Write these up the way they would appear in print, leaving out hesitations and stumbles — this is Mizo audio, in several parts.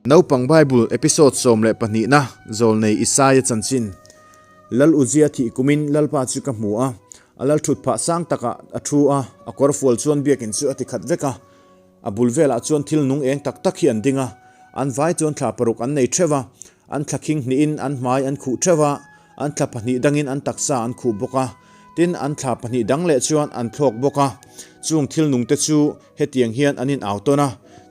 Naupang Bible episode 12 na Zawlnei Isaia chanchin. Lal Uzia thih kumin Lalpa chu ka hmu a, a lal thut phah sang takah a thu a, a kawr fual chuan biakin chu a ti khat vek a. A bul velah chuan thil nung eng tak tak hi an ding a, an vai chuan thla paruk an nei theuh a, an thla khing hnihin an hmai an khuh theuh a, an thla pahnih dangin an taksa an khuh bawk a, tin an thla pahnih dang leh chuan an thlawk bawk a. Chung thil nungte chu hetiang hian an in au tawn a,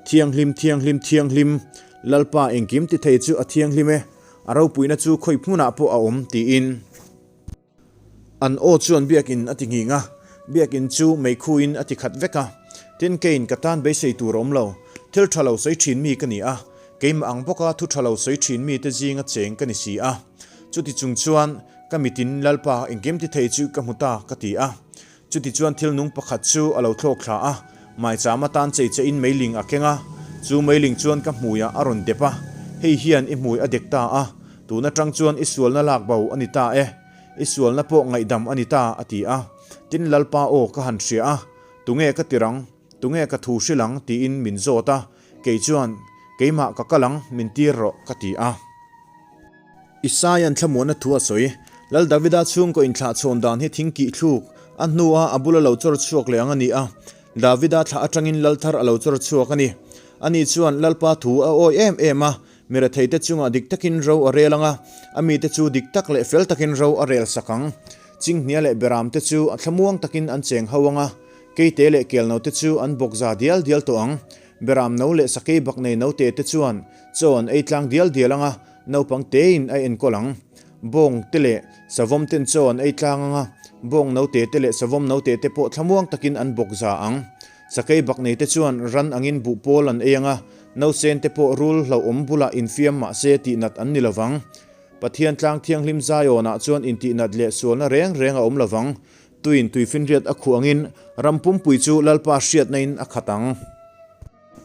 Thianghlim, thianghlim, thianghlim, Lalpa engkim ti thei chu a thianghlim e, a ropuina chu khawi hmunah pawh a awm, tiin. An aw chuan biakin a ti nghing a, biakin chu meikhuin a ti khat vek a. Tin, keiin ka tan beisei tur a awm lo. Thil tha lo sawi thin mi ka ni a, keimah ang bawka thu tha lo sawi thin mite zinga cheng ka ni si a. Chuti chung chuan ka mitin Lalpa engkim ti thei chu ka hmu ta ka ti a. Chuti chuan thil nung pakhat chu a lo thlawk thla a, maicham atan chei chein meiling a keng a, chu meiling chuan ka hmuiah a rawn dep a, hei hian i hmui a dek ta a, tun atang chuan i sualna lak bo a ni ta e, i sualna pawh ngaihdam a ni ta, a ti a. Tin, Lalpa aw ka han hria a, Tunge ka tirang, tunge ka thu hrilh ang? tiin min zawt a, kei chuan, Keimah ka kal ang, min tir rawh, ka ti a. Isaia'n thlamuanna thu a sawi. Lal Davida chhungkaw inthlahchhawn dan hi thing kih thluk a hnua a bula lo chawr chhuak leh ang a ni a. Davida thlah atangin lal thar a lo chawr chhuak a ni. Ani chuan Lalpa thu a awi em em a, mi retheite chungah dik takin ro a rel ang a, a mite chu dik tak leh fel takin ro a rel sak ang. Chinghnia leh beramte chu a thlamuang takin an cheng ho ang a, keite leh kelnote chu an bawk za dial dial tawh ang. Beram no leh sakei bak nei note te chuan chaw an ei tlang dial dial ang a, Naupang tein a enkawl ang. Bawng te leh savawm ten chaw an ei tlang ang a, bawng note te leh savawm note te pawh thlamuang takin an bawk za ang. Sakei bak nei te chuan ran angin buh pawl an ei ang a, nausen te pawh rul hlauhawm bulah infiam mah se tihnat an ni lovang. Pathian tlang thianghlim Zion-ah chuan intihnat leh sualna reng reng a awm lovang. Tuin tuifinriat a khuh angin ram pumpui chu Lalpa hriatna in a khat ang.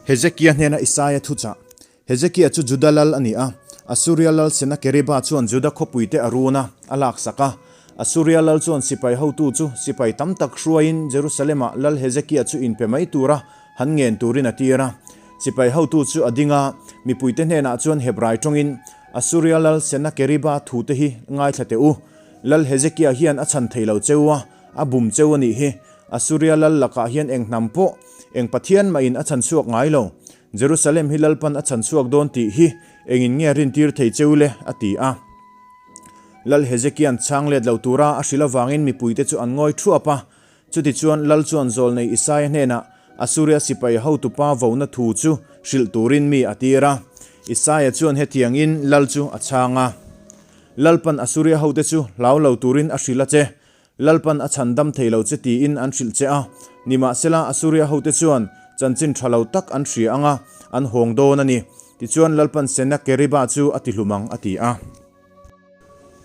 Hezekia hnena Isaia thuchah. Hezekia chu Juda lal a ni a, Assuria lal Senakeriba chuan Juda khawpuite a run a, a laksak a. Assuria lal chuan sipai hotu chu sipai tam tak hruaiin Jerusalem-ah lal Hezekia chu inpe mai tura han ngen turin a tir a. Sipai hotu chu a ding a, mipuite hnenah chuan Hebrai tawngin, Assuria lal Senakeriba thute hi ngaithla teh u. Lal Hezekia hian a chhan thei lo cheu a, a bum cheu a nih hi. Assuria lal lakah hian eng hnam pawh, eng pathian mahin a chhan chhuak ngai lo. Jerusalem hi Lalpan a chhan chhuak dawn tih hi engin nge rintir thei cheu le? a ti a. Lal Hezekia'n chhang let lo tura a hrilh avangin mipuite chu an ngawi thuap a. Chutichuan Lal chuan zawlnei Isaia hnenah Assuria sipai hotupa vona thu chu hrilh turin mi a tir a. Isaia chuan hetiangin Lal chu a chhang a, Lalpan Assuria hote chu hlau lo turin a hrilh a che. Lalpan a chhan dam thei lo che tiin an hrilh che a, nimahsela Assuria hote chuan chanchin tha lo tak an hria ang a, an hawng dawn a ni. Tichuan Lalpan Senakeriba chu a tihlum ang a ti a.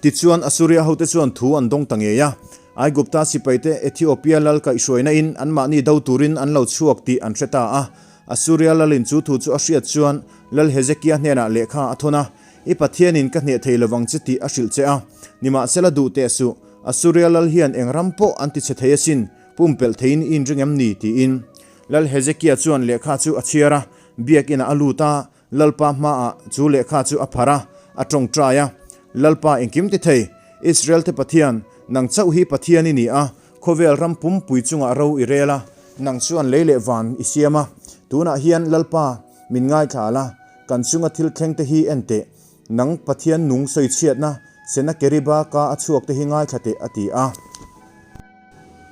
Tichuan Assuria hote chuan thu an dawng ta ngei a, Aigupta sipaite Ethiopia lal kaihhruaina in anmahni do turin an lo chhuak tih an hre ta a. Assuria lalin chu thu chu a hriat chuan Lal Hezekia hnenah lehkha a thawn a, I Pathianin ka hneh thei lovang che tih a hrilh che a, nimahsela duh teh suh, Assuria lal hian eng ram pawh an ti chhe thei asin, pumpelh theiin i inring em ni? tiin. Lal Hezekia chuan lehkha chu a chhiar a, biakinah a lut a, Lalpa hmaah chu lehkha chu a pharh a, a tawngtai a, Lalpa engkim ti thei, Israel-te Pathian, nang chauh hi Pathian i ni a, khawvel ram pumpui chungah ro i rel a, nang chuan lei leh van i siam a, tunah hian Lalpa min ngaithla la, kan chunga thil thlengte hi en teh. Nang Pathian nung sawichhiatna Senakeriba ka a chhuak te hi ngaithla teh, a ti a.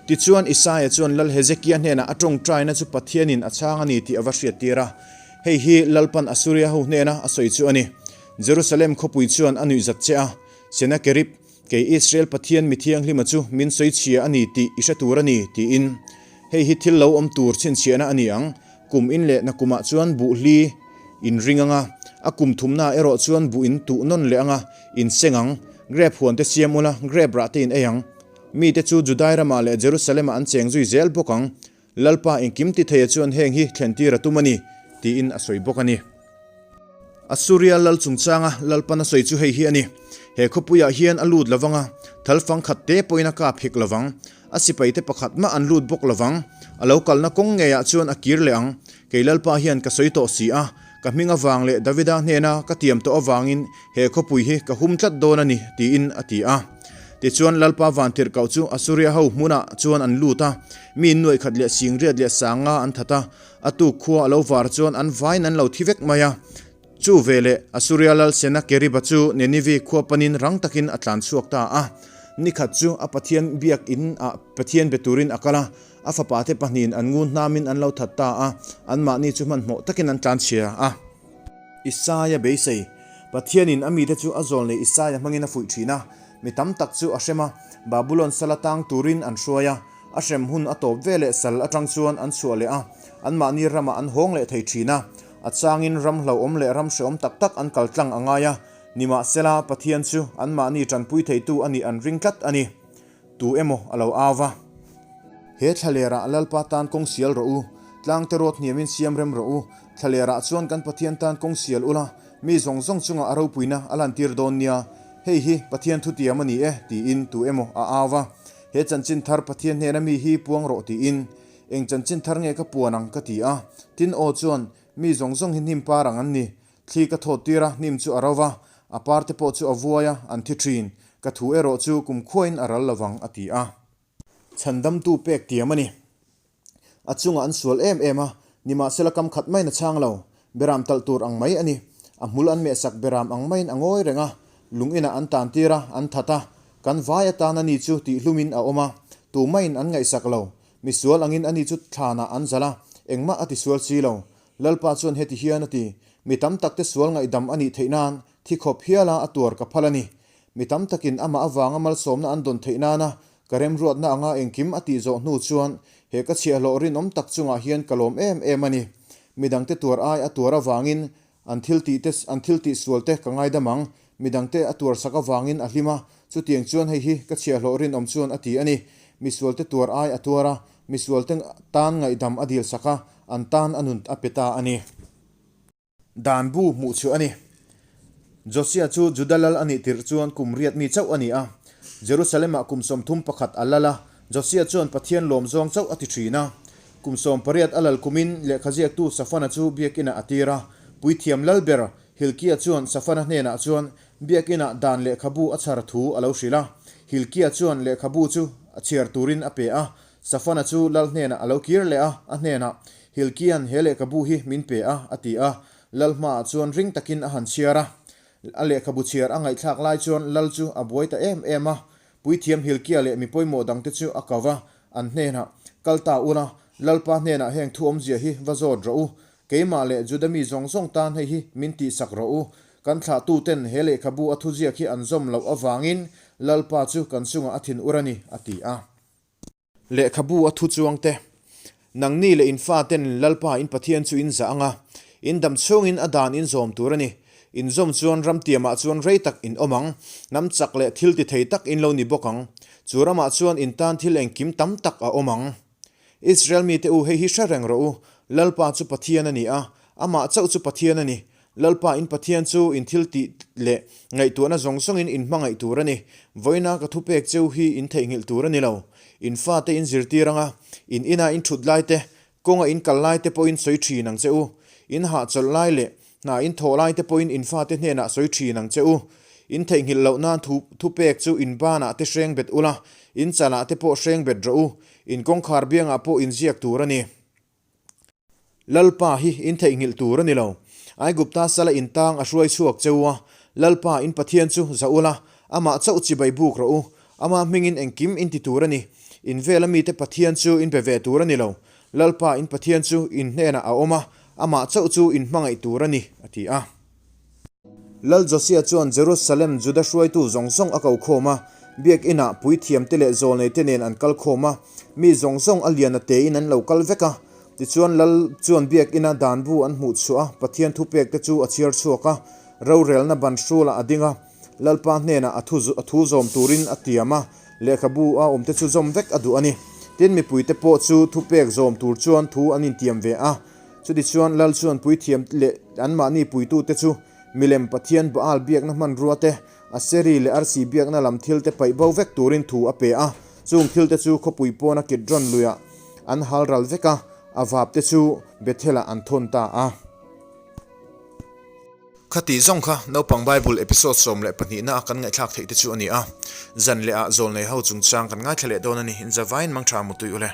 Tichuan Isaia chuan Lal Hezekia hnenah a tawngtaina chu Pathianin a chhang a ni tih a va hriattir a. Hei hi Lalpan Assuria ho hnena a sawi chu a ni. Jerusalem khawpui chuan a nuihzat che a, Senakerib, kei Israel Pathian mi thianghlima chu min sawichhia a ni tih i hre tur a ni, tiin. Hei hi thil lo awm tur chhinchhiahna a ni ang. Kum in leh na kumah chuan buh hli in ring ang a, a kum thumnaah erawh chuan buh in tuh nawn leh ang a, in seng ang. Grep huan te siam ula, grep rah te in ei ang. Mite chu Judai ramah leh Jerusalem-ah an cheng zui zel bawk ang. Lalpa engkim ti theia chuan heng hi thlentir a tum a ni, tiin a sawi bawk a ni. Assuria lal chungchanga Lalpan a sawi chu hei hi a ni, He khawpuiah hian a lut lovang a, thal fang khat te pawhin a kap hek lovang. A sipaite pakhat mah an lut bawk lovang. A lo kalna kawng ngeiah chuan a kir leh ang. Kei Lalpa hian ka sawi tawh si a, Ka hming avang leh Davida hnena ka tiam tawh avangin he khawpui hi ka hum tlat dawn a ni, tiin a ti a. Tichuan Lalpa vantirhkoh chu Asuria ho hmunah chuan an lut a, mi nuaihkhat leh singriat leh sanga an that a, a tuk khua a lo var chuan an vaiin an lo thi vek mai a. Chu veleh Asuria lal Senakeriba chu Ninive khua panin rang takin a tlan chhuak ta a. Nikhat chu a Pathian biak in ah Pathian be turin a kal a, a fapa te pahnihin an ngun hnamin an lo that ta a, anmahni chu hmanhmawh takin an tlan chhia a. Isaia beisei, Pathianin a mite chu a zawl nei Isaia hmangin a fuih thin a, mi tam tak chu a hrem a, Babulon sala tang turin an hruai a, a hrem hun a tawp veleh sal atang chuan an chhuah leh a, anmahni ramah an hawng leh thei thin a. A changin ram hlauhawm leh ram hrehawm tak tak an kal tlang a ngai a, nimahsela Pathian chu anmahni tanpui theitu a nih an ring tlat a ni. Tu emaw a lo au va. He thlalerah Lalpa tan kawng sial rawh u, tlangte rawt hniamin siam rem rawh u, thlalerah chuan kan Pathian tan kawng sial ula, mi zawng zawng chungah a ropuina a lantir dawn nia, hei hi Pathian thutiam a ni e, tiin tu emaw a au va. He chanchin thar Pathian hnena mi hi puang rawh tiin, Eng chanchin thar nge ka puan ang ka ti a. Tin aw chuan, Mi zawng zawng hi hnim par ang an ni. Thli ka thawt tir a, hnim chu a ro va, a par te pawh chu a vuai a, an thi thin. Ka thu erawh chu kum khuain a ral lovang, a ti a. Chhandamtu pek tiam a ni. A chungah an sual em em a, nimahsela kam khat maiin a chhang lo. Beram talh tur ang mai a ni. A hmul an mehsak beram ang maiin a ngawi reng a, lung inah an tan tir a, an that a. Kan vai atan a ni chu tihhlumin a awm a, tumaiin an ngaihsak lo. Misual angin ani chu thlanah an zalh a, engmah a tisual si lo. Lalpa chuan heti hian a ti, Mi tam takte sual ngaihdam a nih theih nan thi khawp hiala a tuar ka phal a ni. Mi tam takin amah avanga malsawmna an dawn theih nana ka remruatna anga engkim a tih zawh hnu chuan he ka chhiahhlawh rinawm tak chungah hian ka lawm em em a ni. Midangte tuar ai a tuar avangin An thil tih te, an thil tih sual te ka ngaidam ang. Midangte a tuar sak avangin a hlim a, chutiang chuan hei hi ka chhiahhlawh rinawm chuan a ti a ni. Misualte tuar ai a tuar a, misualte tan ngaihdam a dil sak a, an tan a nun a pe ta a ni. Dan bu hmuh chhuah a ni. Josia chu Juda lal a nih tirh chuan kum riat mi chauh a ni a. Jerusalem-ah kum 31 a lal a, Josia chuan Pathian lawm zawng chauh a ti thin a. Kum 18 a lal kumin lehkha ziaktu Safana chu biakinah a tir a. Puithiam lal ber Hilkia chuan Safana hnenah chuan biakinah dan lehkhabu a chhar thu a lo hrilh a. Hilkia chuan lehkhabu chu a chhiar turin a pe a. Safana chu lal hnenah a lo kir leh a, a hnenah, Hilkia'n he lehkhabu hi min pe a, a ti a. Lal hmaah chuan ring takin a han chhiar a. A lehkhabu chhiar a ngaihthlak lai chuan lal chu a buai ta em em a. Puithiam Hilkia leh mi pawimawh dangte chu a ko va, an hnenah, Kal ta ula, Lalpa hnenah heng thu awmzia hi va zawt rawh u. Keimah leh Juda mi zawng zawng tan hei hi min tihsak rawh u. Kan thlahtuten he lehkhabu a thuziak hi an zawm loh avangin Lalpa chu kan chungah a thin ur a ni, a ti a. Lehkhabu a thu chuang te, Nangni leh in faten Lalpa in Pathian chu in zah ang a, in dam chhungin a dan in zawm tur a ni. In zawm chuan ramtiamah chuan rei tak in awm ang, hnam chak leh thil ti thei tak in lo ni bawk ang. Chu ramah chuan in tan thil engkim tam tak a awm ang. Israel mite u hei hi hre reng rawh u, Lalpa chu Pathian a ni a, amah chauh chu Pathian a ni. Lalpa in Pathian chu in thil tih leh ngaihtuahna zawng zawngin in hmangaih tur a ni. Vawiina ka thupek cheu hi in theihnghilh tur a ni lo. In fate in zirtir ang a, in ina in thut lai te, kawnga in kal lai te pawhin sawi thin ang che u. In hahchawlh lai leh hna in thawh lai te pawhin in fate hnenah sawi thin ang che u. In theihnghilh loh nan thu thupek chu in banah te hreng bet ula, in chalah te pawh hreng bet rawh u. In kawngkhar biangah pawh in ziak tur a ni. Lalpa hi in theihnghilh tur a ni lo. Aigupta sala in tang a hruai chhuak cheu a, Lalpa in Pathian chu za ula, amah chauh chibai buk rawh u. Ama hmingin engkim in ti tur a ni. In vela mite Pathian chu in be ve tur a ni lo. Lalpa in Pathian chu in hnenah a awm a, amah chauh chu in hmangaih tur a ni, a ti a. Lal Josia chuan Jerusalem Juda hruaitu zawng zawng a ko khawm a, biakinah puithiamte leh zawlneite nen an kal khawm a, mi zawng zawng a lian a tein an lo kal vek a. Tichuan Lal chuan biakina danbu an hmuh chhuah a, Pathian thupekte chu a chhiar chhuak a, rorelna ban hrulah a ding a, Lalpa hnenah a thu a thu zawm turin a tiam a, lehkhabu a awmte chu zawm vek a duh a ni. Tin, mipuite pawh chu thupek zawm tur chuan thu an intiam ve a. Chutichuan Lal chuan puithiam leh anmahni puitute chu milem Pathian Baal biakna hmanrua te, Aseri leh arsi biakna lam thil te paih bo vek turin thu a pe a. Chung thil te chu khawpui pawna Kidron luiah an hal ral vek a, a vap te chu Bethel-ah an thawn ta a. Khati zawng kha naupang Bible episode 12 na a kan ngaihthlak theih te chu a ni a. Zan leh ah zawlnei ho chungchang kan ngaithla leh dawn a ni. Inzavain mangtha mutui ule.